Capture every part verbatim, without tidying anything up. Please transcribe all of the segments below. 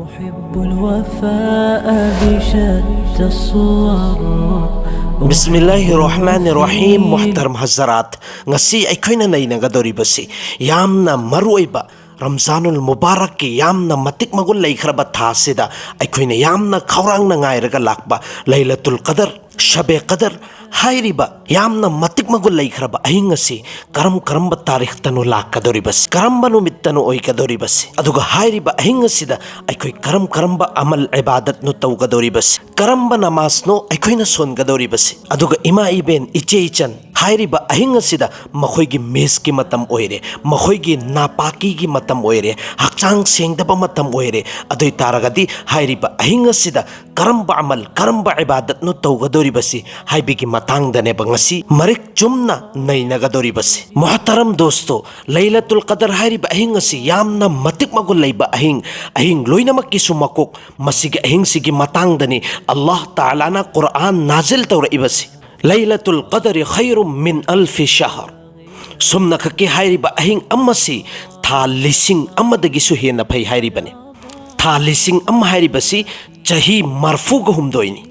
أحب الوفاء بشتى الصور. ꯕꯤꯁꯃꯤꯜꯂꯥꯍꯤꯔ ꯔꯍꯃꯥꯅꯤꯔ ꯔꯍꯤꯝ꯫ ꯃꯨꯍꯇꯔꯝ ꯍꯖꯔꯥꯠ, ꯉꯁꯤ ꯑꯩꯈꯣꯏꯅ ꯅꯩꯅꯒꯗꯧꯔꯤꯕꯁꯤ ꯌꯥꯝꯅ ꯃꯔꯨꯑꯣꯏꯕ ꯔꯝꯖꯥꯅꯨꯜ ꯃꯨꯕꯥꯔꯛꯀꯤ ꯌꯥꯝꯅ ꯃꯇꯤꯛ ꯃꯒꯨꯟ ꯂꯩꯈ꯭ꯔꯕ ꯊꯥ ꯑꯁꯤꯗ ꯑꯩꯈꯣꯏꯅ ꯌꯥꯝꯅ ꯈꯧꯔꯥꯡꯅ ꯉꯥꯏꯔꯒ ꯂꯥꯛꯄ ꯂꯩꯂꯇꯨꯜ ꯀꯗꯔ, ꯁꯕꯦ ꯀꯗꯔ ꯍꯥꯏꯔꯤꯕ ꯌꯥꯝꯅ ꯃꯇꯤꯛ ꯃꯒꯨꯟ ꯂꯩꯈ꯭ꯔꯕ ꯑꯍꯤꯡ ꯑꯁꯤ ꯀꯔꯝ ꯀꯔꯝꯕ ꯇꯥꯔꯤꯈꯇꯅꯣ ꯂꯥꯛꯀꯗꯧꯔꯤꯕꯁꯤ, ꯀꯔꯝꯕ ꯅꯨꯃꯤꯠꯇꯅꯣ ꯑꯣꯏꯒꯗꯧꯔꯤꯕꯁꯤ? ꯑꯗꯨꯒ ꯍꯥꯏꯔꯤꯕ ꯑꯍꯤꯡ ꯑꯁꯤꯗ ꯑꯩꯈꯣꯏ ꯀꯔꯝ ꯀꯔꯝꯕ ꯑꯃꯜ ꯏꯕꯥꯗꯠꯅꯣ ꯇꯧꯒꯗꯧꯔꯤꯕꯁꯤ, ꯀꯔꯝꯕ ꯅꯃꯥꯖꯅꯣ ꯑꯩꯈꯣꯏꯅ ꯁꯣꯟꯒꯗꯧꯔꯤꯕꯁꯤ? ꯑꯗꯨꯒ ꯏꯃꯥ ꯏꯕꯦꯟ, ꯏꯆꯦ ꯏꯆꯟ, ꯍꯥꯏꯔꯤꯕ ꯑꯍꯤꯡ ꯑꯁꯤꯗ ꯃꯈꯣꯏꯒꯤ ꯃꯤꯁꯀꯤ ꯃꯇꯝ ꯑꯣꯏꯔꯦ, ꯃꯈꯣꯏꯒꯤ ꯅꯥꯄꯥꯀꯤꯒꯤ ꯃꯇꯝ ꯑꯣꯏꯔꯦ, ꯍꯛꯆꯥꯡ ꯁꯦꯡꯗꯕ ꯃꯇꯝ ꯑꯣꯏꯔꯦ꯫ ꯑꯗꯨ ꯑꯣꯏ ꯇꯥꯔꯒꯗꯤ ꯍꯥꯏꯔꯤꯕ ꯑꯍꯤꯡ ꯑꯁꯤꯗ ꯀꯔꯝꯕ ꯑꯃꯜ, ꯀꯔꯝꯕ ꯏꯕꯥꯗꯠꯅꯣ ꯇꯧꯒꯗꯧꯔꯤꯕꯁꯤ ꯍꯥꯏꯕꯒꯤ ꯃꯇꯥꯡꯗꯅꯦꯕ ꯉꯁꯤ ꯃꯔꯤꯛ ꯆꯨꯝꯅ ꯅꯩꯅꯒꯗꯧꯔꯤꯕꯁꯤ꯫ ꯃꯨꯍꯇꯔꯝ ꯗꯣꯁꯇꯣ, ꯂꯩꯂꯇꯨꯜ ꯀꯗꯔ ꯍꯥꯏꯔꯤꯕ ꯑꯍꯤꯡ ꯑꯁꯤ ꯌꯥꯝꯅ ꯃꯇꯤꯛ ꯃꯒꯨꯟ ꯂꯩꯕ ꯑꯍꯤꯡ, ꯑꯍꯤꯡ ꯂꯣꯏꯅꯃꯛꯀꯤꯁꯨ ꯃꯀꯣꯛ꯫ ꯃꯁꯤꯒꯤ ꯑꯍꯤꯡꯁꯤꯒꯤ ꯃꯇꯥꯡꯗꯅꯤ ꯑꯜꯂꯥꯍ ꯇꯥꯂꯥꯅ ꯀꯨꯔꯑꯥꯟ ꯅꯥꯖꯤꯜ ꯇꯧꯔꯛꯏꯕꯁꯤ꯫ ꯂꯩꯂꯇꯨꯜ ꯀꯗꯔꯤ ꯈꯩꯔꯨꯝ ꯃꯤꯟ ꯑꯜꯐꯤ ꯁꯍꯔ꯫ ꯁꯨꯝꯅ ꯈꯛꯀꯤ ꯍꯥꯏꯔꯤꯕ ꯑꯍꯤꯡ ꯑꯃꯁꯤ ꯊꯥ ꯂꯤꯁꯤꯡ ꯑꯃꯗꯒꯤꯁꯨ ꯍꯦꯟꯅ ꯐꯩ ꯍꯥꯏꯔꯤꯕꯅꯤ꯫ ꯊꯥ ꯂꯤꯁꯤꯡ ꯑꯃ ꯍꯥꯏꯔꯤꯕꯁꯤ ꯆꯍꯤ ꯃꯔꯐꯨꯒ ꯍꯨꯝꯗꯣꯏꯅꯤ꯫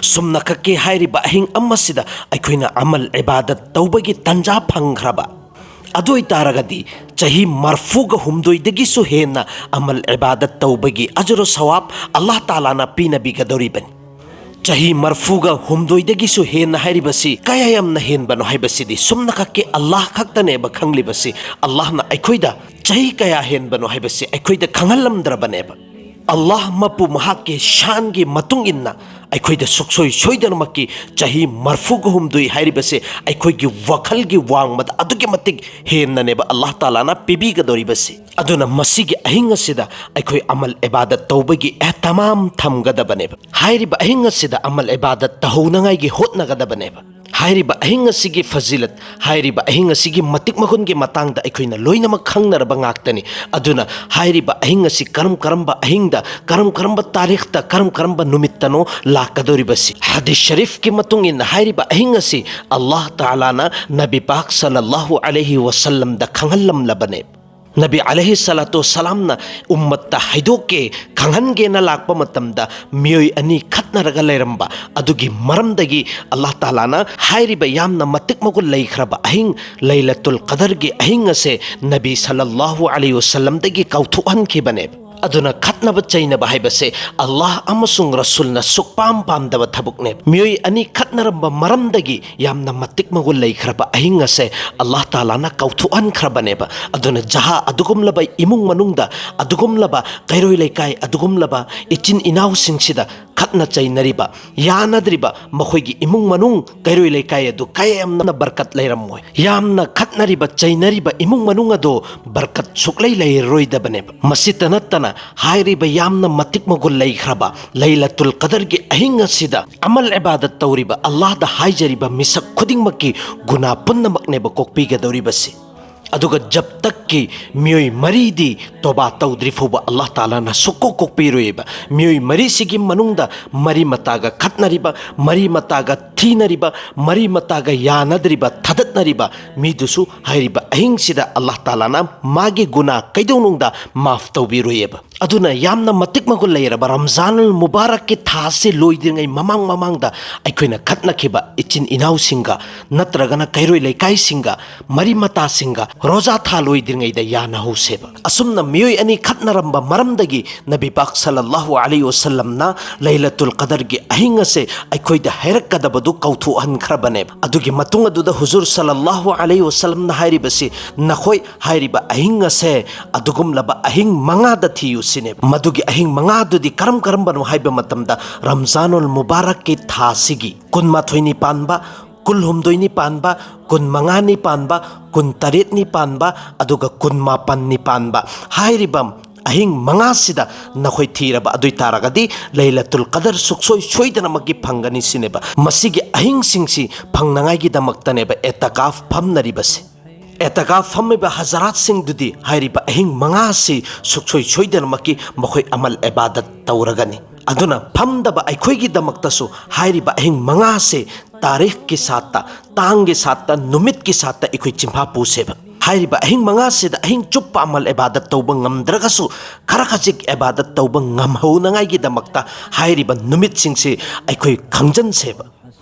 ꯁꯨꯝꯅ ꯈꯛꯀꯤ ꯍꯥꯏꯔꯤꯕ ꯑꯍꯤꯡ ꯑꯃꯁꯤꯗ ꯑꯩꯈꯣꯏꯅ ꯑꯃꯜ ꯏꯕꯥꯗꯠ ꯇꯧꯕꯒꯤ ꯇꯟꯖꯥ ꯐꯪꯈ꯭ꯔꯕ, ꯑꯗꯨ ꯑꯣꯏ ꯇꯥꯔꯒꯗꯤ ꯆꯍꯤ ꯃꯔꯐꯨꯒ ꯍꯨꯝꯗꯣꯏꯗꯒꯤꯁꯨ ꯍꯦꯟꯅ ꯑꯃꯜ ꯏꯕꯥꯗꯠ ꯇꯧꯕꯒꯤ ꯑꯖꯔ ꯁꯋꯥꯕ ꯑꯜꯂꯥꯍ ꯇꯥꯂꯥꯅ ꯄꯤꯅꯕꯤꯒꯗꯧꯔꯤꯕꯅꯤ꯫ ꯆꯍꯤ ꯃꯔꯐꯨꯒ ꯍꯨꯝꯗꯣꯏꯗꯒꯤꯁꯨ ꯍꯦꯟꯅ ꯍꯥꯏꯔꯤꯕꯁꯤ ꯀꯌꯥ ꯌꯥꯝꯅ ꯍꯦꯟꯕꯅꯣ ꯍꯥꯏꯕꯁꯤꯗꯤ ꯁꯨꯝꯅ ꯈꯛꯀꯤ ꯑꯜꯂꯥꯍ ꯈꯛꯇꯅꯦꯕ ꯈꯪꯂꯤꯕꯁꯤ꯫ ꯑꯜꯂꯥꯍꯅ ꯑꯩꯈꯣꯏꯗ ꯆꯍꯤ ꯀꯌꯥ ꯍꯦꯟꯕꯅꯣ ꯍꯥꯏꯕꯁꯤ ꯑꯩꯈꯣꯏꯗ ꯈꯪꯍꯜꯂꯝꯗ꯭ꯔꯕꯅꯦꯕ꯫ ꯑꯜꯂꯥꯍ ꯃꯄꯨ ꯃꯍꯥꯛꯀꯤ ꯁꯥꯟꯒꯤ ꯃꯇꯨꯡ ꯏꯟꯅ ꯑꯩꯈꯣꯏꯗ ꯁꯨꯛꯁꯣꯏ ꯁꯣꯏꯗꯅꯃꯛꯀꯤ ꯆꯍꯤ ꯃꯔꯐꯨꯒ ꯍꯨꯝꯗꯣꯏ ꯍꯥꯏꯔꯤꯕꯁꯦ ꯑꯩꯈꯣꯏꯒꯤ ꯋꯥꯈꯜꯒꯤ ꯋꯥꯡꯃꯗ ꯑꯗꯨꯛꯀꯤ ꯃꯇꯤꯛ ꯍꯦꯟꯅꯅꯦꯕ ꯑꯜꯂꯥꯍ ꯇꯥꯂꯥꯅ ꯄꯤꯕꯤꯒꯗꯧꯔꯤꯕꯁꯤ꯫ ꯑꯗꯨꯅ ꯃꯁꯤꯒꯤ ꯑꯍꯤꯡ ꯑꯁꯤꯗ ꯑꯩꯈꯣꯏ ꯑꯃꯜ ꯏꯕꯥꯗꯠ ꯇꯧꯕꯒꯤ ꯑꯦꯍꯇꯃꯥꯝ ꯊꯝꯒꯗꯕꯅꯦꯕ꯫ ꯍꯥꯏꯔꯤꯕ ꯑꯍꯤꯡ ꯑꯁꯤꯗ ꯑꯃꯜ ꯏꯕꯥꯗꯠ ꯇꯧꯍꯧꯅꯉꯥꯏꯒꯤ ꯍꯣꯠꯅꯒꯗꯕꯅꯦꯕ꯫ ꯍꯥꯏꯔꯤꯕ ꯑꯍꯤꯡ ꯑꯁꯤꯒꯤ ꯐꯖꯤꯂꯠ, ꯍꯥꯏꯔꯤꯕ ꯑꯍꯤꯡ ꯑꯁꯤꯒꯤ ꯃꯇꯤꯛ ꯃꯒꯨꯟꯒꯤ ꯃꯇꯥꯡꯗ ꯑꯩꯈꯣꯏꯅ ꯂꯣꯏꯅꯃꯛ ꯈꯪꯅꯔꯕ ꯉꯥꯛꯇꯅꯤ꯫ ꯑꯗꯨꯅ ꯍꯥꯏꯔꯤꯕ ꯑꯍꯤꯡ ꯑꯁꯤ ꯀꯔꯝ ꯀꯔꯝꯕ ꯑꯍꯤꯡꯗ, ꯀꯔꯝ ꯀꯔꯝꯕ ꯇꯥꯔꯤꯈꯇ, ꯀꯔꯝ ꯀꯔꯝꯕ ꯅꯨꯃꯤꯠꯇꯅꯣ ꯂꯥꯛꯀꯗꯧꯔꯤꯕꯁꯤ? ꯍꯗꯤꯁ ꯁꯔꯤꯐꯀꯤ ꯃꯇꯨꯡ ꯏꯟꯅ ꯍꯥꯏꯔꯤꯕ ꯑꯍꯤꯡ ꯑꯁꯤ ꯑꯜꯂꯥꯍ ꯇꯥꯂꯥꯅ ꯅꯕꯤ ꯄꯥꯛ ꯁꯜꯂꯜꯂꯥꯍꯨ ꯑꯂꯩꯍꯤ ꯋꯁꯜꯂꯝꯗ ꯈꯪꯍꯜꯂꯝꯂꯕꯅꯦ꯫ ꯅꯕꯤ ꯑꯂꯩꯍꯤ ꯁꯂꯥꯇꯨ ꯁꯂꯥꯝꯅ ꯎꯝꯃꯠꯇ ꯍꯥꯏꯗꯣꯛꯀꯦ, ꯈꯪꯍꯟꯒꯦꯅ ꯂꯥꯛꯄ ꯃꯇꯝꯗ ꯃꯤꯑꯣꯏ ꯑꯅꯤ ꯈꯠꯅꯔꯒ ꯂꯩꯔꯝꯕ ꯑꯗꯨꯒꯤ ꯃꯔꯝꯗꯒꯤ ꯑꯜꯂꯥꯍ ꯇꯥꯂꯥꯅ ꯍꯥꯏꯔꯤꯕ ꯌꯥꯝꯅ ꯃꯇꯤꯛ ꯃꯒꯨꯟ ꯂꯩꯈ꯭ꯔꯕ ꯑꯍꯤꯡ ꯂꯩꯂꯇꯨꯜ ꯀꯗꯔꯒꯤ ꯑꯍꯤꯡ ꯑꯁꯦ ꯅꯕꯤ ꯁꯜꯂꯜꯂꯥꯍꯨ ꯑꯂꯩꯍꯤ ꯋꯁꯜꯂꯝꯗꯒꯤ ꯀꯥꯎꯊꯣꯛꯍꯟꯈꯤꯕꯅꯦ꯫ ꯑꯗꯨꯅ ꯈꯠꯅꯕ ꯆꯩꯅꯕ ꯍꯥꯏꯕꯁꯦ ꯑꯜꯂꯥꯍ ꯑꯃꯁꯨꯡ ꯔꯁꯨꯜꯅ ꯁꯨꯛꯄꯥꯝ ꯄꯥꯝꯗꯕ ꯊꯕꯛꯅꯦ꯫ ꯃꯤꯑꯣꯏ ꯑꯅꯤ ꯈꯠꯅꯔꯝꯕ ꯃꯔꯝꯗꯒꯤ ꯌꯥꯝꯅ ꯃꯇꯤꯛ ꯃꯒꯨꯟ ꯂꯩꯈ꯭ꯔꯕ ꯑꯍꯤꯡ ꯑꯁꯦ ꯑꯜꯂꯥꯍ ꯇꯥꯂꯥꯅ ꯀꯥꯎꯊꯣꯛꯍꯟꯈ꯭ꯔꯕꯅꯦꯕ꯫ ꯑꯗꯨꯅ ꯖꯍꯥ ꯑꯗꯨꯒꯨꯝꯂꯕ ꯏꯃꯨꯡ ꯃꯅꯨꯡꯗ, ꯑꯗꯨꯒꯨꯝꯂꯕ ꯀꯩꯔꯣꯏ ꯂꯩꯀꯥꯏ, ꯑꯗꯨꯒꯨꯝꯂꯕ ꯏꯆꯤꯟ ꯏꯅꯥꯎꯁꯤꯡꯁꯤꯗ ꯈꯠꯅ ꯆꯩꯅꯔꯤꯕ, ꯌꯥꯅꯗ꯭ꯔꯤꯕ, ꯃꯈꯣꯏꯒꯤ ꯏꯃꯨꯡ ꯃꯅꯨꯡ ꯀꯩꯔꯣꯏ ꯂꯩꯀꯥꯏ ꯑꯗꯨ ꯀꯌꯥ ꯌꯥꯝꯅ ꯕꯔꯀꯠ ꯂꯩꯔꯝꯃꯣꯏ꯫ ꯌꯥꯝꯅ ꯈꯠꯅꯔꯤꯕ ꯆꯩꯅꯔꯤꯕ ꯏꯃꯨꯡ ꯃꯅꯨꯡ ꯑꯗꯨ ꯕꯔꯀꯠ ꯁꯨꯛꯂꯩ ꯂꯩꯔꯔꯣꯏꯗꯕꯅꯦꯕ꯫ ꯃꯁꯤꯇ ꯅꯠꯇꯅ ꯍꯥꯏꯔꯤꯕ ꯌꯥꯝꯅ ꯃꯇꯤꯛ ꯃꯒꯨꯟ ꯂꯩꯈ꯭ꯔꯕ ꯂꯩꯂꯇꯨꯜ ꯀꯗꯔꯒꯤ ꯑꯍꯤꯡ ꯑꯁꯤꯗ ꯑꯃꯜ ꯏꯕꯥꯗꯠ ꯇꯧꯔꯤꯕ ꯑꯜꯂꯥꯍꯗ ꯍꯥꯏꯖꯔꯤꯕ ꯃꯤꯁꯛ ꯈꯨꯗꯤꯡꯃꯛꯀꯤ ꯒꯨꯅꯥ ꯄꯨꯝꯅꯃꯛꯅꯦꯕ ꯀꯣꯛꯄꯤꯒꯗꯧꯔꯤꯕꯁꯤ꯫ ꯑꯗꯨꯒ ꯖꯕ ꯇꯛꯀꯤ ꯃꯤꯑꯣꯏ ꯃꯔꯤꯗꯤ ꯇꯣꯕꯥ ꯇꯧꯗ꯭ꯔꯤ ꯐꯥꯎꯕ ꯑꯜꯂꯥꯍ ꯇꯥꯂꯥꯅ ꯁꯨꯛꯀꯣꯛ ꯀꯣꯛꯄꯤꯔꯣꯏꯕ꯫ ꯃꯤꯑꯣꯏ ꯃꯔꯤꯁꯤꯒꯤ ꯃꯅꯨꯡꯗ ꯃꯔꯤ ꯃꯇꯥꯒ ꯈꯠꯅꯔꯤꯕ, ꯃꯔꯤ ꯃꯇꯥꯒ ꯊꯤꯅꯔꯤꯕ, ꯃꯔꯤ ꯃꯇꯥꯒ ꯌꯥꯅꯗ꯭ꯔꯤꯕ, ꯊꯥꯗꯠꯅꯔꯤꯕ ꯃꯤꯗꯨꯁꯨ ꯍꯥꯏꯔꯤꯕ ꯑꯍꯤꯡꯁꯤꯗ ꯑꯜꯂꯥꯍ ꯇꯥꯂꯥꯅ ꯃꯥꯒꯤ ꯒꯨꯅꯥ ꯀꯩꯗꯧꯅꯨꯡꯗ ꯃꯥꯐ ꯇꯧꯕꯤꯔꯣꯏꯑꯕ꯫ ꯑꯗꯨꯅ ꯌꯥꯝꯅ ꯃꯇꯤꯛ ꯃꯒꯨꯟ ꯂꯩꯔꯕ ꯔꯝꯖꯥꯅꯨꯜ ꯃꯨꯕꯥꯔꯛꯀꯤ ꯊꯥ ꯑꯁꯤ ꯂꯣꯏꯗ꯭ꯔꯤꯉꯩ ꯃꯃꯥꯡ ꯃꯃꯥꯡꯗ ꯑꯩꯈꯣꯏꯅ ꯈꯠꯅꯈꯤꯕ ꯏꯆꯤꯟ ꯏꯅꯥꯎꯁꯤꯡꯒ ꯅꯠꯇ꯭ꯔꯒꯅ ꯀꯩꯔꯣꯏ ꯂꯩꯀꯥꯏꯁꯤꯡꯒ, ꯃꯔꯤ ꯃꯇꯥꯁꯤꯡꯒ ꯔꯣꯖꯥ ꯊꯥ ꯂꯣꯏꯗ꯭ꯔꯤꯉꯩꯗ ꯌꯥꯅꯍꯧꯁꯦꯕ꯫ ꯑꯁꯨꯝꯅ ꯃꯤꯑꯣꯏ ꯑꯅꯤ ꯈꯠꯅꯔꯝꯕ ꯃꯔꯝꯗꯒꯤ ꯅꯕꯤ ꯄꯥꯛ ꯁꯜꯂꯜꯂꯥꯍꯨ ꯑꯂꯩꯍꯤ ꯋꯁꯜꯂꯝꯅ ꯂꯩꯂꯇꯨꯜ ꯀꯗꯔꯒꯤ ꯑꯍꯤꯡ ꯑꯁꯦ ꯑꯩꯈꯣꯏꯗ ꯍꯥꯏꯔꯛꯀꯗꯕꯗꯨ ꯀꯥꯎꯊꯣꯛꯍꯟꯈ꯭ꯔꯕꯅꯦꯕ꯫ ꯑꯗꯨꯒꯤ ꯃꯇꯨꯡ ꯑꯗꯨꯗ ꯍꯨꯖꯨꯔ ꯁꯜꯂꯜꯂꯥꯍꯨ ꯑꯂꯩꯍꯤ ꯋꯁꯜꯂꯝꯅ ꯍꯥꯏꯔꯤꯕꯁꯤ, ꯅꯈꯣꯏ ꯍꯥꯏꯔꯤꯕ ꯑꯍꯤꯡ ꯑꯁꯦ ꯑꯗꯨꯒꯨꯝꯂꯕ ꯑꯍꯤꯡ ꯃꯉꯥꯗ ꯊꯤꯌꯨ ꯁꯤꯅꯦꯕ꯫ ꯃꯗꯨꯒꯤ ꯑꯍꯤꯡ ꯃꯉꯥꯗꯨꯗꯤ ꯀꯔꯝ ꯀꯔꯝꯕꯅꯣ ꯍꯥꯏꯕ ꯃꯇꯝꯗ, ꯔꯝꯖꯥꯅꯨꯜ ꯃꯨꯕꯥꯔꯛꯀꯤ ꯊꯥꯁꯤꯒꯤ ꯀꯨꯟꯃꯥꯊꯣꯏꯅꯤ ꯄꯥꯟꯕ, ꯀꯨꯟꯍꯨꯝꯗꯣꯏꯅꯤ ꯄꯥꯟꯕ, ꯀꯨꯟꯃꯉꯥꯅꯤ ꯄꯥꯟꯕ, ꯀꯨꯟꯇꯔꯦꯠꯅꯤ ꯄꯥꯟꯕ, ꯑꯗꯨꯒ ꯀꯨꯟꯃꯥꯄꯟꯅꯤ ꯄꯥꯟꯕ ꯍꯥꯏꯔꯤꯕ ꯑꯍꯤꯡ ꯃꯉꯥꯁꯤꯗ ꯅꯈꯣꯏ ꯊꯤꯔꯕ ꯑꯗꯨ ꯑꯣꯏ ꯇꯥꯔꯒꯗꯤ ꯂꯩꯂꯇꯨꯜ ꯀꯗꯔ ꯁꯨꯛꯁꯣꯏ ꯁꯣꯏꯗꯅꯃꯛꯀꯤ ꯐꯪꯒꯅꯤ ꯁꯤꯅꯦꯕ꯫ ꯃꯁꯤꯒꯤ ꯑꯍꯤꯡꯁꯤꯡꯁꯤ ꯐꯪꯅꯉꯥꯏꯒꯤꯗꯃꯛꯇꯅꯦꯕ ꯑꯦꯇꯀꯥꯐ ꯐꯝꯅꯔꯤꯕꯁꯦ꯫ ꯑꯦꯇꯀꯥꯐ ꯐꯝꯃꯤꯕ ꯍꯖꯔꯥꯠꯁꯤꯡꯗꯨꯗꯤ ꯍꯥꯏꯔꯤꯕ ꯑꯍꯤꯡ ꯃꯉꯥꯁꯤ ꯁꯨꯛꯁꯣꯏ ꯁꯣꯏꯗꯅꯃꯛꯀꯤ ꯃꯈꯣꯏ ꯑꯃꯜ ꯏꯕꯥꯗꯠ ꯇꯧꯔꯒꯅꯤ꯫ ꯑꯗꯨꯅ ꯐꯝꯗꯕ ꯑꯩꯈꯣꯏꯒꯤꯗꯃꯛꯇꯁꯨ ꯍꯥꯏꯔꯤꯕ ꯑꯍꯤꯡ ꯃꯉꯥꯁꯤ ꯇꯥꯔꯤꯈꯀꯤ ꯁꯥꯠꯇ, ꯇꯥꯡꯒꯤ ꯁꯥꯠꯇ, ꯅꯨꯃꯤꯠꯀꯤ ꯁꯥꯠꯇ ꯑꯩꯈꯣꯏ ꯆꯤꯟꯐꯥ ꯄꯨꯁꯦꯕ꯫ ꯍꯥꯏꯔꯤꯕ ꯑꯍꯤꯡ ꯃꯉꯥꯁꯤꯗ ꯑꯍꯤꯡ ꯆꯨꯞꯄ ꯑꯃꯜ ꯏꯕꯥꯗꯠ ꯇꯧꯕ ꯉꯝꯗ꯭ꯔꯒꯁꯨ, ꯈꯔ ꯈꯖꯤꯛ ꯏꯕꯥꯗꯠ ꯇꯧꯕ ꯉꯝꯍꯧꯅꯉꯥꯏꯒꯤꯗꯃꯛꯇ ꯍꯥꯏꯔꯤꯕ ꯅꯨꯃꯤꯠꯁꯤꯡꯁꯤ ꯑꯩꯈꯣꯏ ꯈꯪꯖꯤꯟꯁꯦꯕ꯫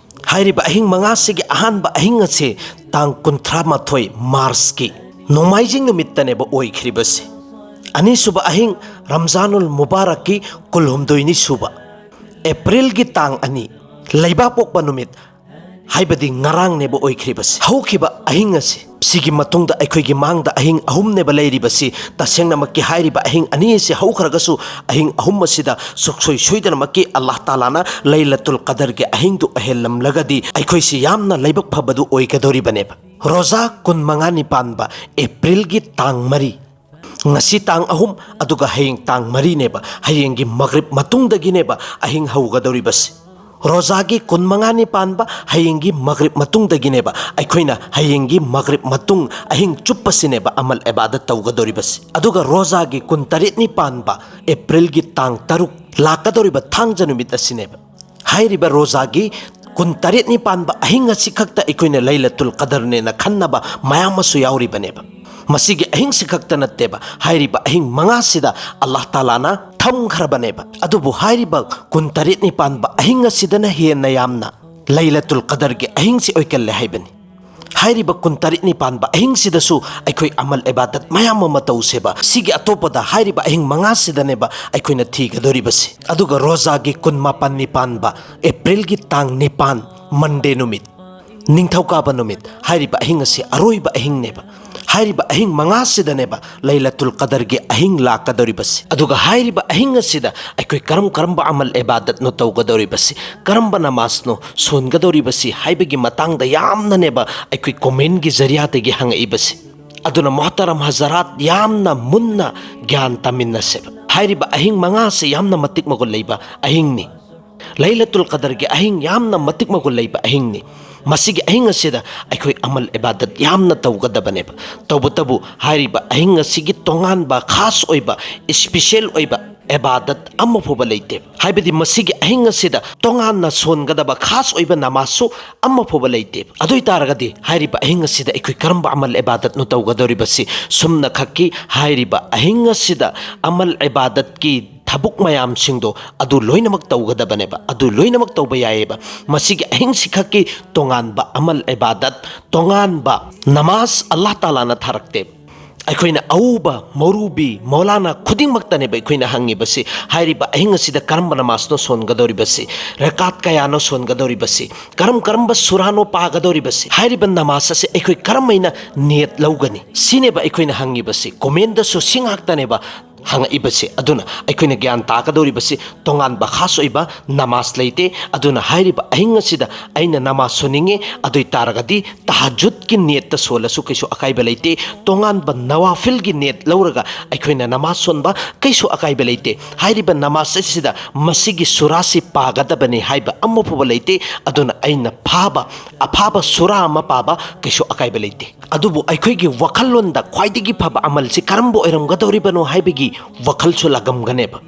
ꯍꯥꯏꯔꯤꯕ ꯑꯍꯤꯡ ꯃꯉꯥꯁꯤꯒꯤ ꯑꯍꯥꯟꯕ ꯑꯍꯤꯡ ꯑꯁꯤ ꯇꯥꯡ ꯀꯨꯟꯊ꯭ꯔꯥ ꯃꯥꯊꯣꯏ ꯃꯥꯔꯆꯀꯤ ꯅꯣꯡꯃꯥꯏꯖꯤꯡ ꯅꯨꯃꯤꯠꯇꯅꯦꯕ ꯑꯣꯏꯈ꯭ꯔꯤꯕꯁꯤ꯫ ꯑꯅꯤꯁꯨꯕ ꯑꯍꯤꯡ ꯔꯝꯖꯥꯅꯨꯜ ꯃꯨꯕꯥꯔꯛꯀꯤ ꯀꯨꯟꯍꯨꯝꯗꯣꯏꯅꯤ ꯁꯨꯕ, ꯑꯦꯄ꯭ꯔꯤꯜꯒꯤ ꯇꯥꯡ ꯑꯅꯤ, ꯂꯩꯕꯥꯛꯄꯣꯛꯄ ꯅꯨꯃꯤꯠ, ꯍꯥꯏꯕꯗꯤ ꯉꯔꯥꯡꯅꯦꯕ ꯑꯣꯏꯈ꯭ꯔꯤꯕꯁꯤ꯫ ꯍꯧꯈꯤꯕ ꯑꯍꯤꯡ ꯑꯁꯤ, ꯁꯤꯒꯤ ꯃꯇꯨꯡꯗ ꯑꯩꯈꯣꯏꯒꯤ ꯃꯥꯡꯗ ꯑꯍꯤꯡ ꯑꯍꯨꯝꯅꯦꯕ ꯂꯩꯔꯤꯕꯁꯤ꯫ ꯇꯁꯦꯡꯅꯃꯛꯀꯤ ꯍꯥꯏꯔꯤꯕ ꯑꯍꯤꯡ ꯑꯅꯤ ꯑꯁꯤ ꯍꯧꯈ꯭ꯔꯒꯁꯨ, ꯑꯍꯤꯡ ꯑꯍꯨꯝ ꯑꯁꯤꯗ ꯁꯨꯛꯁꯣꯏ ꯁꯣꯏꯗꯅꯃꯛꯀꯤ ꯑꯜꯂꯥꯍ ꯇꯥꯂꯥꯅ ꯂꯩꯂꯇꯨꯜ ꯀꯗꯔꯒꯤ ꯑꯍꯤꯡꯗꯨ ꯑꯣꯏꯍꯜꯂꯝꯂꯒꯗꯤ ꯑꯩꯈꯣꯏꯁꯤ ꯌꯥꯝꯅ ꯂꯥꯏꯕꯛ ꯐꯕꯗꯨ ꯑꯣꯏꯒꯗꯧꯔꯤꯕꯅꯦꯕ꯫ ꯔꯣꯖꯥ ꯀꯨꯟꯃꯉꯥꯅꯤ ꯄꯥꯟꯕ ꯑꯦꯄ꯭ꯔꯤꯜꯒꯤ ꯇꯥꯡ ꯃꯔꯤ, ꯉꯁꯤ ꯇꯥꯡ ꯑꯍꯨꯝ, ꯑꯗꯨꯒ ꯍꯌꯦꯡ ꯇꯥꯡ ꯃꯔꯤꯅꯦꯕ, ꯍꯌꯦꯡꯒꯤ ꯃꯒ꯭ꯔꯤꯕ ꯃꯇꯨꯡꯗꯒꯤꯅꯦꯕ ꯑꯍꯤꯡ ꯍꯧꯒꯗꯧꯔꯤꯕꯁꯤ꯫ ꯔꯣꯖꯥꯒꯤ ꯀꯨꯟꯃꯉꯥꯅꯤ ꯄꯥꯟꯕ ꯍꯌꯦꯡꯒꯤ ꯃꯒ꯭ꯔꯤꯕ ꯃꯇꯨꯡꯗꯒꯤꯅꯦꯕ ꯑꯩꯈꯣꯏꯅ ꯍꯌꯦꯡꯒꯤ ꯃꯒ꯭ꯔꯤꯕ ꯃꯇꯨꯡ ꯑꯍꯤꯡ ꯆꯨꯞꯄꯁꯤꯅꯦꯕ ꯑꯃꯜ ꯏꯕꯥꯗꯠ ꯇꯧꯒꯗꯧꯔꯤꯕꯁꯤ꯫ ꯑꯗꯨꯒ ꯔꯣꯖꯥꯒꯤ ꯀꯨꯟꯇꯔꯦꯠꯅꯤ ꯄꯥꯟꯕ ꯑꯦꯄ꯭ꯔꯤꯜꯒꯤ ꯇꯥꯡ ꯇꯔꯨꯛ, ꯂꯥꯛꯀꯗꯧꯔꯤꯕ ꯊꯥꯡꯖ ꯅꯨꯃꯤꯠ ꯑꯁꯤꯅꯦꯕ꯫ ꯍꯥꯏꯔꯤꯕ ꯔꯣꯖꯥꯒꯤ ꯀꯨꯟꯇꯔꯦꯠꯅꯤ ꯄꯥꯟꯕ ꯑꯍꯤꯡ ꯑꯁꯤꯈꯛꯇ ꯑꯩꯈꯣꯏꯅ ꯂꯩꯂꯇꯨꯜ ꯀꯗꯔꯅꯦꯅ ꯈꯟꯅꯕ ꯃꯌꯥꯝ ꯑꯃꯁꯨ ꯌꯥꯎꯔꯤꯕꯅꯦꯕ꯫ ꯃꯁꯤꯒꯤ ꯑꯍꯤꯡꯁꯤ ꯈꯛꯇ ꯅꯠꯇꯦꯕ, ꯍꯥꯏꯔꯤꯕ ꯑꯍꯤꯡ ꯃꯉꯥꯁꯤꯗ ꯑꯜꯂꯥꯍ ꯇꯥꯂꯥꯅ ꯊꯝꯈ꯭ꯔꯕꯅꯦꯕ꯫ ꯑꯗꯨꯕꯨ ꯍꯥꯏꯔꯤꯕ ꯀꯨꯟꯇꯔꯦꯠꯅꯤ ꯄꯥꯟꯕ ꯑꯍꯤꯡ ꯑꯁꯤꯗꯅ ꯍꯦꯟꯅ ꯌꯥꯝꯅ ꯂꯩꯂꯇꯨꯜ ꯀꯗꯔꯒꯤ ꯑꯍꯤꯡꯁꯤ ꯑꯣꯏꯀꯜꯂꯦ ꯍꯥꯏꯕꯅꯤ꯫ ꯍꯥꯏꯔꯤꯕ ꯀꯨꯟꯇꯔꯦꯠꯅꯤ ꯄꯥꯟꯕ ꯑꯍꯤꯡꯁꯤꯗꯁꯨ ꯑꯩꯈꯣꯏ ꯑꯃꯜ ꯏꯕꯥꯗꯠ ꯃꯌꯥꯝ ꯑꯃ ꯇꯧꯁꯦꯕ꯫ ꯁꯤꯒꯤ ꯑꯇꯣꯞꯄꯗ ꯍꯥꯏꯔꯤꯕ ꯑꯍꯤꯡ ꯃꯉꯥꯁꯤꯗꯅꯦꯕ ꯑꯩꯈꯣꯏꯅ ꯊꯤꯒꯗꯧꯔꯤꯕꯁꯤ꯫ ꯑꯗꯨꯒ ꯔꯣꯖꯥꯒꯤ ꯀꯨꯟꯃꯥꯄꯟꯅꯤ ꯄꯥꯟꯕ ꯑꯦꯄ꯭ꯔꯤꯜꯒꯤ ꯇꯥꯡ ꯅꯤꯄꯥꯟ, ꯃꯟꯗꯦ ꯅꯨꯃꯤꯠ, ꯅꯤꯡꯊꯧꯀꯥꯕ ꯅꯨꯃꯤꯠ, ꯍꯥꯏꯔꯤꯕ ꯑꯍꯤꯡ ꯑꯁꯤ ꯑꯔꯣꯏꯕ ꯑꯍꯤꯡꯅꯦꯕ꯫ ꯍꯥꯏꯔꯤꯕ ꯑꯍꯤꯡ ꯃꯉꯥꯁꯤꯗꯅꯦꯕ ꯂꯩꯂꯇꯨꯜ ꯀꯗꯔꯒꯤ ꯑꯍꯤꯡ ꯂꯥꯛꯀꯗꯧꯔꯤꯕꯁꯤ꯫ ꯑꯗꯨꯒ ꯍꯥꯏꯔꯤꯕ ꯑꯍꯤꯡ ꯑꯁꯤꯗ ꯑꯩꯈꯣꯏ ꯀꯔꯝ ꯀꯔꯝꯕ ꯑꯃꯜ ꯏꯕꯥꯗꯠꯅꯣ ꯇꯧꯒꯗꯧꯔꯤꯕꯁꯤ, ꯀꯔꯝꯕ ꯅꯃꯥꯖꯅꯣ ꯁꯣꯟꯒꯗꯧꯔꯤꯕꯁꯤ ꯍꯥꯏꯕꯒꯤ ꯃꯇꯥꯡꯗ ꯌꯥꯝꯅꯅꯦꯕ ꯑꯩꯈꯣꯏ ꯀꯣꯃꯦꯟꯒꯤ ꯖꯔꯤꯌꯥꯗꯒꯤ ꯍꯪꯉꯛꯏꯕꯁꯤ꯫ ꯑꯗꯨꯅ ꯃꯣꯍꯇꯔꯝ ꯍꯖꯔꯥꯠ, ꯌꯥꯝꯅ ꯃꯨꯟꯅ ꯒ꯭ꯌꯥꯟ ꯇꯥꯃꯤꯟꯅꯁꯦꯕ꯫ ꯍꯥꯏꯔꯤꯕ ꯑꯍꯤꯡ ꯃꯉꯥꯁꯤ ꯌꯥꯝꯅ ꯃꯇꯤꯛ ꯃꯒꯨꯟ ꯂꯩꯕ ꯑꯍꯤꯡꯅꯤ꯫ ꯂꯩꯂꯇꯨꯜ ꯀꯗꯔꯒꯤ ꯑꯍꯤꯡ ꯌꯥꯝꯅ ꯃꯇꯤꯛ ꯃꯒꯨꯟ ꯂꯩꯕ ꯑꯍꯤꯡꯅꯤ꯫ ꯃꯁꯤꯒꯤ ꯑꯍꯤꯡ ꯑꯁꯤꯗ ꯑꯩꯈꯣꯏ ꯑꯃꯜ ꯏꯕꯥꯗꯠ ꯌꯥꯝꯅ ꯇꯧꯒꯗꯕꯅꯦꯕ꯫ ꯇꯧꯕꯇꯕꯨ ꯍꯥꯏꯔꯤꯕ ꯑꯍꯤꯡ ꯑꯁꯤꯒꯤ ꯇꯣꯉꯥꯟꯕ, ꯈꯥꯁ ꯑꯣꯏꯕ, ꯏꯁꯄꯤꯁꯦꯜ ꯑꯣꯏꯕ ꯏꯕꯥꯗꯠ ꯑꯃ ꯐꯥꯎꯕ ꯂꯩꯇꯦ꯫ ꯍꯥꯏꯕꯗꯤ ꯃꯁꯤꯒꯤ ꯑꯍꯤꯡ ꯑꯁꯤꯗ ꯇꯣꯉꯥꯟꯅ ꯁꯣꯟꯒꯗꯕ ꯈꯥꯁ ꯑꯣꯏꯕ ꯅꯃꯥꯖꯁꯨ ꯑꯃ ꯐꯥꯎꯕ ꯂꯩꯇꯦ꯫ ꯑꯗꯨ ꯑꯣꯏꯇꯥꯔꯒꯗꯤ ꯍꯥꯏꯔꯤꯕ ꯑꯍꯤꯡ ꯑꯁꯤꯗ ꯑꯩꯈꯣꯏ ꯀꯔꯝꯕ ꯑꯃꯜ ꯏꯕꯥꯗꯠꯅꯣ ꯇꯧꯒꯗꯧꯔꯤꯕꯁꯤ? ꯁꯨꯝꯅ ꯈꯛꯀꯤ ꯍꯥꯏꯔꯤꯕ ꯑꯍꯤꯡ ꯑꯁꯤꯗ ꯑꯃꯜ ꯏꯕꯥꯗꯠꯀꯤ ꯊꯕꯛ ꯃꯌꯥꯝꯁꯤꯡꯗꯣ ꯑꯗꯨ ꯂꯣꯏꯅꯃꯛ ꯇꯧꯒꯗꯕꯅꯦꯕ, ꯑꯗꯨ ꯂꯣꯏꯅꯃꯛ ꯇꯧꯕ ꯌꯥꯏꯑꯕ꯫ ꯃꯁꯤꯒꯤ ꯑꯍꯤꯡꯁꯤ ꯈꯛꯀꯤ ꯇꯣꯉꯥꯟꯕ ꯑꯃꯜ ꯏꯕꯥꯗꯠ, ꯇꯣꯉꯥꯟꯕ ꯅꯃꯥꯖ ꯑꯜꯂꯥꯍ ꯇꯥꯂꯥꯅ ꯊꯥꯔꯛꯇꯦꯕ꯫ ꯑꯩꯈꯣꯏꯅ ꯑꯎꯕ, ꯃꯧꯔꯨꯕꯤ, ꯃꯧꯂꯥꯅꯥ ꯈꯨꯗꯤꯡꯃꯛꯇꯅꯦꯕ ꯑꯩꯈꯣꯏꯅ ꯍꯪꯉꯤꯕꯁꯤ, ꯍꯥꯏꯔꯤꯕ ꯑꯍꯤꯡ ꯑꯁꯤꯗ ꯀꯔꯝꯕ ꯅꯃꯥꯖꯅꯣ ꯁꯣꯟꯒꯗꯧꯔꯤꯕꯁꯤ, ꯔꯀꯥꯠ ꯀꯌꯥꯅꯣ ꯁꯣꯟꯒꯗꯧꯔꯤꯕꯁꯤ, ꯀꯔꯝ ꯀꯔꯝꯕ ꯁꯨꯔꯥꯅꯣ ꯄꯥꯒꯗꯧꯔꯤꯕꯁꯤ, ꯍꯥꯏꯔꯤꯕ ꯅꯃꯥꯖ ꯑꯁꯤ ꯑꯩꯈꯣꯏ ꯀꯔꯝꯍꯥꯏꯅ ꯅꯤꯌꯠ ꯂꯧꯒꯅꯤ? ꯁꯤꯅꯦꯕ ꯑꯩꯈꯣꯏꯅ ꯍꯪꯉꯤꯕꯁꯤ꯫ ꯀꯣꯃꯦꯟꯗꯁꯨ ꯁꯤ ꯉꯥꯛꯇꯅꯦꯕ ꯍꯪꯉꯛꯏꯕꯁꯦ꯫ ꯑꯗꯨꯅ ꯑꯩꯈꯣꯏꯅ ꯒ꯭ꯌꯥꯟ ꯇꯥꯒꯗꯧꯔꯤꯕꯁꯤ ꯇꯣꯉꯥꯟꯕ ꯈꯥꯁ ꯑꯣꯏꯕ ꯅꯃꯥꯖ ꯂꯩꯇꯦ꯫ ꯑꯗꯨꯅ ꯍꯥꯏꯔꯤꯕ ꯑꯍꯤꯡ ꯑꯁꯤꯗ ꯑꯩꯅ ꯅꯃꯥꯖ ꯁꯣꯟꯅꯤꯡꯉꯦ, ꯑꯗꯨ ꯑꯣꯏ ꯇꯥꯔꯒꯗꯤ ꯇꯍꯖꯨꯗꯀꯤ ꯅꯤꯌꯠꯇ ꯁꯣꯜꯂꯁꯨ ꯀꯩꯁꯨ ꯑꯀꯥꯏꯕ ꯂꯩꯇꯦ꯫ ꯇꯣꯉꯥꯟꯕ ꯅꯋꯥꯐꯤꯜꯒꯤ ꯅꯤꯌꯠ ꯂꯧꯔꯒ ꯑꯩꯈꯣꯏꯅ ꯅꯃꯥꯖ ꯁꯣꯟꯕ ꯀꯩꯁꯨ ꯑꯀꯥꯏꯕ ꯂꯩꯇꯦ꯫ ꯍꯥꯏꯔꯤꯕ ꯅꯃꯥꯖ ꯑꯁꯤꯗ ꯃꯁꯤꯒꯤ ꯁꯨꯔꯥꯁꯤ ꯄꯥꯒꯗꯕꯅꯤ ꯍꯥꯏꯕ ꯑꯃ ꯐꯥꯎꯕ ꯂꯩꯇꯦ꯫ ꯑꯗꯨꯅ ꯑꯩꯅ ꯐꯥꯕ, ꯑꯐꯥꯕ ꯁꯨꯔꯥ ꯑꯃ ꯄꯥꯕ ꯀꯩꯁꯨ ꯑꯀꯥꯏꯕ ꯂꯩꯇꯦ꯫ ꯑꯗꯨꯕꯨ ꯑꯩꯈꯣꯏꯒꯤ ꯋꯥꯈꯜꯂꯣꯟꯗ ꯈ꯭ꯋꯥꯏꯗꯒꯤ ꯐꯕ ꯑꯃꯜꯁꯤ ꯀꯔꯝꯕ ꯑꯣꯏꯔꯝꯒꯗꯧꯔꯤꯕꯅꯣ ꯍꯥꯏꯕꯒꯤ ꯋꯥꯈꯜꯁꯨ ꯂꯥꯛꯂꯝꯒꯅꯦꯕ꯫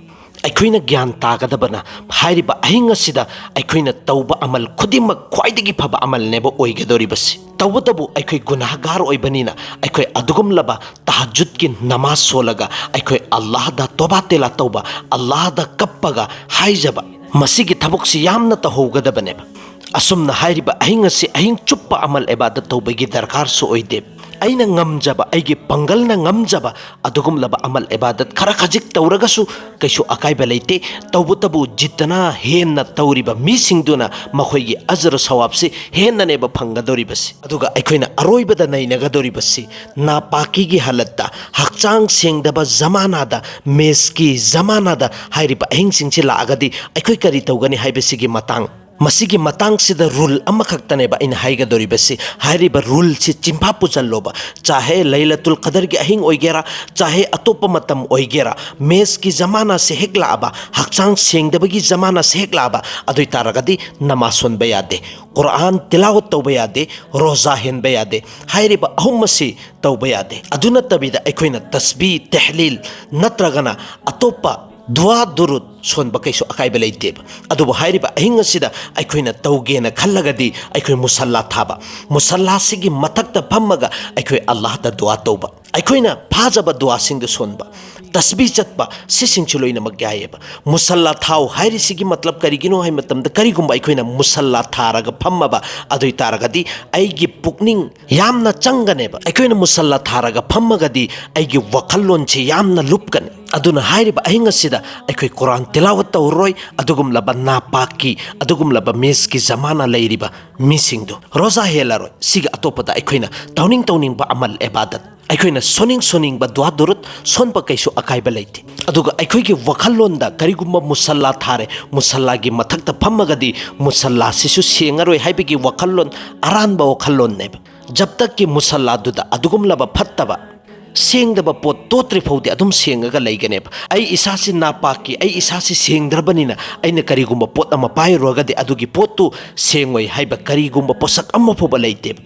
ꯑꯩꯈꯣꯏꯅ ꯒ꯭ꯌꯥꯟ ꯇꯥꯒꯗꯕꯅ, ꯍꯥꯏꯔꯤꯕ ꯑꯍꯤꯡ ꯑꯁꯤꯗ ꯑꯩꯈꯣꯏꯅ ꯇꯧꯕ ꯑꯃꯜ ꯈꯨꯗꯤꯡꯃꯛ ꯈ꯭ꯋꯥꯏꯗꯒꯤ ꯐꯕ ꯑꯃꯜꯅꯦꯕ ꯑꯣꯏꯒꯗꯧꯔꯤꯕꯁꯤ꯫ ꯇꯧꯕꯇꯕꯨ ꯑꯩꯈꯣꯏ ꯒꯨꯅꯥꯍꯒꯥꯔ ꯑꯣꯏꯕꯅꯤꯅ, ꯑꯩꯈꯣꯏ ꯑꯗꯨꯒꯨꯝꯂꯕ ꯇꯍꯖꯨꯗꯀꯤ ꯅꯃꯥꯖ ꯁꯣꯜꯂꯒ ꯑꯩꯈꯣꯏ ꯑꯜꯂꯥꯍꯗ ꯇꯣꯕꯥ ꯇꯦꯂꯥ ꯇꯧꯕ, ꯑꯜꯂꯥꯍꯗ ꯀꯞꯄꯒ ꯍꯥꯏꯖꯕ, ꯃꯁꯤꯒꯤ ꯊꯕꯛꯁꯤ ꯌꯥꯝꯅ ꯇꯧꯍꯧꯒꯗꯕꯅꯦꯕ꯫ ꯑꯁꯨꯝꯅ ꯍꯥꯏꯔꯤꯕ ꯑꯍꯤꯡ ꯑꯁꯤ ꯑꯍꯤꯡ ꯆꯨꯞꯄ ꯑꯃꯜ ꯏꯕꯥꯗꯠ ꯇꯧꯕꯒꯤ ꯗꯔꯀꯥꯔꯁꯨ ꯑꯣꯏꯗꯦ꯫ ꯑꯩꯅ ꯉꯝꯖꯕ, ꯑꯩꯒꯤ ꯄꯥꯡꯒꯜꯅ ꯉꯝꯖꯕ ꯑꯗꯨꯒꯨꯝꯂꯕ ꯑꯃꯜ ꯏꯕꯥꯗꯠ ꯈꯔ ꯈꯖꯤꯛ ꯇꯧꯔꯒꯁꯨ ꯀꯩꯁꯨ ꯑꯀꯥꯏꯕ ꯂꯩꯇꯦ꯫ ꯇꯧꯕꯇꯕꯨ ꯖꯤꯠꯇꯅ ꯍꯦꯟꯅ ꯇꯧꯔꯤꯕ ꯃꯤꯁꯤꯡꯗꯨꯅ ꯃꯈꯣꯏꯒꯤ ꯑꯖꯔ ꯁꯋꯥꯕꯁꯤ ꯍꯦꯟꯅꯅꯦꯕ ꯐꯪꯒꯗꯧꯔꯤꯕꯁꯤ꯫ ꯑꯗꯨꯒ ꯑꯩꯈꯣꯏꯅ ꯑꯔꯣꯏꯕꯗ ꯅꯩꯅꯒꯗꯧꯔꯤꯕꯁꯤ, ꯅꯥꯄꯥꯀꯤꯒꯤ ꯍꯥꯂꯠꯇ, ꯍꯛꯆꯥꯡ ꯁꯦꯡꯗꯕ ꯖꯃꯥꯅꯥꯗ, ꯃꯦꯁꯀꯤ ꯖꯃꯥꯅꯥꯗ ꯍꯥꯏꯔꯤꯕ ꯑꯍꯤꯡꯁꯤꯡꯁꯤ ꯂꯥꯛꯑꯒꯗꯤ ꯑꯩꯈꯣꯏ ꯀꯔꯤ ꯇꯧꯒꯅꯤ ꯍꯥꯏꯕꯁꯤꯒꯤ ꯃꯇꯥꯡ꯫ ꯃꯁꯤꯒꯤ ꯃꯇꯥꯡꯁꯤꯗ ꯔꯨꯜ ꯑꯃꯈꯛꯇꯅꯦꯕ ꯑꯩꯅ ꯍꯥꯏꯒꯗꯧꯔꯤꯕꯁꯤ꯫ ꯍꯥꯏꯔꯤꯕ ꯔꯨꯜꯁꯤ ꯆꯤꯟꯐꯥ ꯄꯨꯁꯜꯂꯣꯕ꯫ ꯆꯥꯍꯦ ꯂꯩꯂꯇꯨꯜ ꯀꯗꯔꯒꯤ ꯑꯍꯤꯡ ꯑꯣꯏꯒꯦꯔꯥ, ꯆꯥꯍꯦ ꯑꯇꯣꯞꯄ ꯃꯇꯝ ꯑꯣꯏꯒꯦꯔꯥ, ꯃꯦꯁꯀꯤ ꯖꯃꯥꯅꯥꯁꯦ ꯍꯦꯛ ꯂꯥꯛꯑꯕ, ꯍꯛꯆꯥꯡ ꯁꯦꯡꯗꯕꯒꯤ ꯖꯃꯥꯅꯥꯁꯦ ꯍꯦꯛ ꯂꯥꯛꯑꯕ, ꯑꯗꯨ ꯑꯣꯏ ꯇꯥꯔꯒꯗꯤ ꯅꯃꯥꯖ ꯁꯣꯟꯕ ꯌꯥꯗꯦ, ꯀꯨꯔꯥꯟ ꯇꯤꯂꯥꯋꯠ ꯇꯧꯕ ꯌꯥꯗꯦ, ꯔꯣꯖꯥ ꯍꯦꯟꯕ ꯌꯥꯗꯦ꯫ ꯍꯥꯏꯔꯤꯕ ꯑꯍꯨꯝ ꯑꯁꯤ ꯇꯧꯕ ꯌꯥꯗꯦ꯫ ꯑꯗꯨ ꯅꯠꯇꯕꯤꯗ ꯑꯩꯈꯣꯏꯅ ꯇꯁꯕꯤ, ꯇꯦꯍꯂꯤꯜ ꯅꯠꯇ꯭ꯔꯒꯅ ꯑꯇꯣꯞꯄ ꯗꯨꯋꯥ ꯗꯨꯔꯨꯗ ꯁꯣꯟꯕ ꯀꯩꯁꯨ ꯑꯀꯥꯏꯕ ꯂꯩꯇꯦꯕ꯫ ꯑꯗꯨꯕꯨ ꯍꯥꯏꯔꯤꯕ ꯑꯍꯤꯡ ꯑꯁꯤꯗ ꯑꯩꯈꯣꯏꯅ ꯇꯧꯒꯦꯅ ꯈꯜꯂꯒꯗꯤ ꯑꯩꯈꯣꯏ ꯃꯨꯁꯜꯂꯥ ꯊꯥꯕ, ꯃꯨꯁꯜꯂꯥꯁꯤꯒꯤ ꯃꯊꯛꯇ ꯐꯝꯃꯒ ꯑꯩꯈꯣꯏ ꯑꯜꯂꯥꯍꯗ ꯗꯨꯋꯥ ꯇꯧꯕ, ꯑꯩꯈꯣꯏꯅ ꯐꯥꯖꯕ ꯗꯨꯋꯥꯁꯤꯡꯗꯨ ꯁꯣꯟꯕ, ꯇꯁꯕꯤ ꯆꯠꯄ, ꯁꯤꯁꯤꯡꯁꯨ ꯂꯣꯏꯅꯃꯛ ꯌꯥꯏꯌꯦꯕ꯫ ꯃꯨꯁꯜꯂꯥ ꯊꯥꯎ ꯍꯥꯏꯔꯤꯁꯤꯒꯤ ꯃꯇꯂꯕ ꯀꯔꯤꯒꯤꯅꯣ ꯍꯥꯏꯕ ꯃꯇꯝꯗ, ꯀꯔꯤꯒꯨꯝꯕ ꯑꯩꯈꯣꯏꯅ ꯃꯨꯁꯜꯂꯥ ꯊꯥꯔꯒ ꯐꯝꯃꯕ ꯑꯗꯨ ꯑꯣꯏ ꯇꯥꯔꯒꯗꯤ ꯑꯩꯒꯤ ꯄꯨꯛꯅꯤꯡ ꯌꯥꯝꯅ ꯆꯪꯒꯅꯦꯕ꯫ ꯑꯩꯈꯣꯏꯅ ꯃꯨꯁꯜꯂꯥ ꯊꯥꯔꯒ ꯐꯝꯃꯒꯗꯤ ꯑꯩꯒꯤ ꯋꯥꯈꯜꯂꯣꯟꯁꯤ ꯌꯥꯝꯅ ꯂꯨꯞꯀꯅꯤ꯫ ꯑꯗꯨꯅ ꯍꯥꯏꯔꯤꯕ ꯑꯍꯤꯡ ꯑꯁꯤꯗ ꯑꯩꯈꯣꯏ ꯀꯨꯔꯥꯟ ꯇꯤꯂꯥꯋꯠ ꯇꯧꯔꯔꯣꯏ꯫ ꯑꯗꯨꯒꯨꯝꯂꯕ ꯅꯥꯄꯥꯛꯀꯤ, ꯑꯗꯨꯒꯨꯝꯂꯕ ꯃꯤꯁꯀꯤ ꯖꯃꯥꯅꯥ ꯂꯩꯔꯤꯕ ꯃꯤꯁꯤꯡꯗꯨ ꯔꯣꯖꯥ ꯍꯦꯜꯂꯔꯣꯏ꯫ ꯁꯤꯒꯤ ꯑꯇꯣꯞꯄꯗ ꯑꯩꯈꯣꯏꯅ ꯇꯧꯅꯤꯡ ꯇꯧꯅꯤꯡꯕ ꯑꯃꯜ ꯏꯕꯥꯗꯠ, ꯑꯩꯈꯣꯏꯅ ꯁꯣꯟꯅꯤꯡ ꯁꯣꯟꯅꯤꯡꯕ ꯗꯨꯋꯥ ꯗꯨꯔꯨꯗ ꯁꯣꯟꯕ ꯀꯩꯁꯨ ꯑꯀꯥꯏꯕ ꯂꯩꯇꯦ꯫ ꯑꯗꯨꯒ ꯑꯩꯈꯣꯏꯒꯤ ꯋꯥꯈꯜꯂꯣꯟꯗ ꯀꯔꯤꯒꯨꯝꯕ ꯃꯨꯁꯜꯂꯥ ꯊꯥꯔꯦ, ꯃꯨꯁꯜꯂꯥꯒꯤ ꯃꯊꯛꯇ ꯐꯝꯃꯒꯗꯤ ꯃꯨꯁꯜꯂꯥꯁꯤꯁꯨ ꯁꯦꯡꯉꯔꯣꯏ ꯍꯥꯏꯕꯒꯤ ꯋꯥꯈꯜꯂꯣꯟ ꯑꯔꯥꯟꯕ ꯋꯥꯈꯜꯂꯣꯟꯅꯦꯕ꯫ ꯖꯕ ꯇꯛꯀꯤ ꯃꯨꯁꯜꯂꯥꯗꯨꯗ ꯑꯗꯨꯒꯨꯝꯂꯕ ꯐꯠꯇꯕ, ꯁꯦꯡꯗꯕ ꯄꯣꯠ ꯇꯣꯠꯇ꯭ꯔꯤ ꯐꯥꯎꯗꯤ ꯑꯗꯨꯝ ꯁꯦꯡꯉꯒ ꯂꯩꯒꯅꯦꯕ꯫ ꯑꯩ ꯏꯁꯥꯁꯤ ꯅꯥꯄꯥꯛꯀꯤ, ꯑꯩ ꯏꯁꯥꯁꯤ ꯁꯦꯡꯗ꯭ꯔꯕꯅꯤꯅ ꯑꯩꯅ ꯀꯔꯤꯒꯨꯝꯕ ꯄꯣꯠ ꯑꯃ ꯄꯥꯏꯔꯨꯔꯒꯗꯤ ꯑꯗꯨꯒꯤ ꯄꯣꯠꯇꯨ ꯁꯦꯡꯉꯣꯏ ꯍꯥꯏꯕ ꯀꯔꯤꯒꯨꯝꯕ ꯄꯣꯠꯁꯛ ꯑꯃ ꯐꯥꯎꯕ ꯂꯩꯇꯦꯕ꯫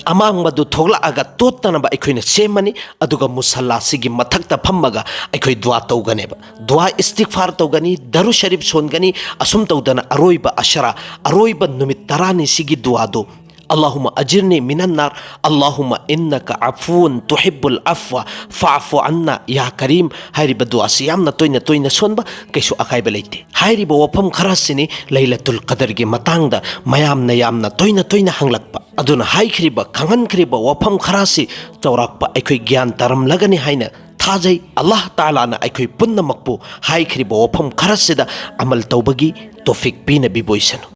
ꯑꯃꯥꯡꯕꯗꯨ ꯊꯣꯛꯂꯛꯑꯒ ꯇꯣꯠꯇꯅꯕ ꯑꯩꯈꯣꯏꯅ ꯁꯦꯝꯃꯅꯤ꯫ ꯑꯗꯨꯒ ꯃꯨꯁꯜꯂꯥꯁꯤꯒꯤ ꯃꯊꯛꯇ ꯐꯝꯃꯒ ꯑꯩꯈꯣꯏ ꯗꯨꯋꯥ ꯇꯧꯒꯅꯦꯕ꯫ ꯗꯨꯋꯥ ꯏꯁꯇꯤꯒꯐꯥꯔ ꯇꯧꯒꯅꯤ, ꯗꯔꯨ ꯁꯔꯤꯐ ꯁꯣꯟꯒꯅꯤ꯫ ꯑꯁꯨꯝ ꯇꯧꯗꯅ ꯑꯔꯣꯏꯕ ꯑꯁꯔꯥ, ꯑꯔꯣꯏꯕ ꯅꯨꯃꯤꯠ ꯇꯔꯥꯅꯤꯁꯤꯒꯤ ꯗꯨꯋꯥꯗꯨ, "ꯑꯜꯂꯥꯍꯨꯝꯃ ꯑꯖꯤꯔꯅꯤ ꯃꯤꯅꯟ ꯅꯥꯔ, ꯑꯜꯂꯥꯍꯨꯝꯃ ꯏꯟꯅꯀ ꯑꯐꯨꯟ ꯇꯨꯍꯤꯕꯨꯜ ꯑꯐꯋ ꯐꯥꯐꯨ ꯑꯟꯅ ꯌꯥ ꯀꯔꯤꯝ" ꯍꯥꯏꯔꯤꯕ ꯗꯨꯋꯥꯁꯤ ꯌꯥꯝꯅ ꯇꯣꯏꯅ ꯇꯣꯏꯅ ꯁꯣꯟꯕ ꯀꯩꯁꯨ ꯑꯀꯥꯏꯕ ꯂꯩꯇꯦ꯫ ꯍꯥꯏꯔꯤꯕ ꯋꯥꯐꯝ ꯈꯔꯁꯤꯅꯤ ꯂꯩꯂꯇꯨꯜ ꯀꯗꯔꯒꯤ ꯃꯇꯥꯡꯗ ꯃꯌꯥꯝꯅ ꯌꯥꯝꯅ ꯇꯣꯏꯅ ꯇꯣꯏꯅ ꯍꯪꯂꯛꯄ꯫ ꯑꯗꯨꯅ ꯍꯥꯏꯈ꯭ꯔꯤꯕ, ꯈꯪꯍꯟꯈ꯭ꯔꯤꯕ ꯋꯥꯐꯝ ꯈꯔꯁꯤ ꯆꯥꯎꯔꯥꯛꯄ ꯑꯩꯈꯣꯏ ꯒ꯭ꯌꯥꯟ ꯇꯥꯔꯝꯂꯒꯅꯤ ꯍꯥꯏꯅ ꯊꯥꯖꯩ꯫ ꯑꯜꯂꯥꯍ ꯇꯥꯂꯥꯅ ꯑꯩꯈꯣꯏ ꯄꯨꯝꯅꯃꯛꯄꯨ ꯍꯥꯏꯈ꯭ꯔꯤꯕ ꯋꯥꯐꯝ ꯈꯔꯁꯤꯗ ꯑꯃꯜ ꯇꯧꯕꯒꯤ ꯇꯣꯐꯤꯛ ꯄꯤꯅꯕꯤꯕ ꯑꯣꯏꯁꯅꯨ꯫